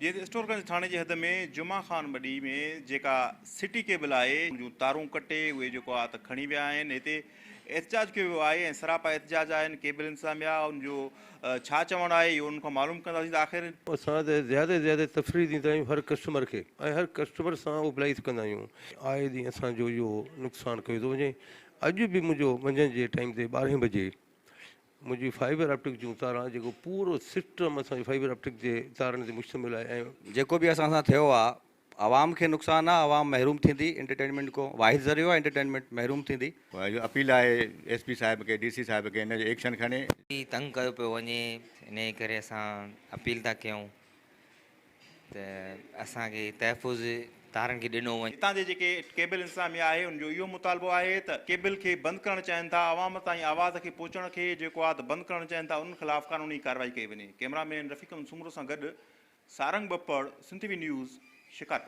جيئن ته اسٽور گنج ٿاڻي جي حد ۾ جمعه خان ٻڏي ۾ جيڪا سٽي ڪيبل آهي ان جون تارون ڪٽي اهي جيڪو آهي ته کڻي ويا آهن هتي احتجاج ڪيو ويو آهي ۽ سراپا احتجاج آهن ڪيبل انتظاميا ان جو ڇا چوڻ آهي اهو انهن کان معلوم ڪنداسين ته آخر اسان ته زياده زياده تفريح ڏيندا آهيون هر ڪسٽمر کي ۽ هر ڪسٽمر سان اوبلائيز ڪندا آهيون. آئي ڏينهن اسان جو اهو نقصان ڪيو ٿو وڃي اڄ به منهنجو منجهند جي ٽائيم تي ٻارهين بجي منهنجي فائبر آپٽڪ جون تاران جيڪو پورو سسٽم اسان جو فائبر آپٽڪ جي تارن تي مشتمل آهي ۽. جيڪو به اسان سان ٿيو آ عوام کي نقصان آ عوام محروم ٿيندي انٽرٽينمينٽ کو واحد ذريعو آ انٽرٽينمينٽ محروم ٿيندي. اهو اپيل آهي ايس پي صاحب کي ڊي سي صاحب کي ان جو ايڪشن کڻي. تنگ ڪيو پيو وڃي انهي ڪري اسان اپيل ٿا ڪيون ته اسان کي تحفظ تارن کي ڏنو وڃي. هتان جي جيڪي ڪيبل انتظاميا آهي ان جو اهو مطالبو آهي ته ڪيبل کي بند ڪرڻ چاهين ٿا عوام تائين آواز کي پهچڻ کي جيڪو آهي ته بند ڪرڻ چاهين ٿا انهن خلاف قانوني ڪارروائي ڪئي وڃي ڪئميرا مين رفيق احمد سومرو سان گڏ Sarang Bappar Sindh T V news Shikarpur.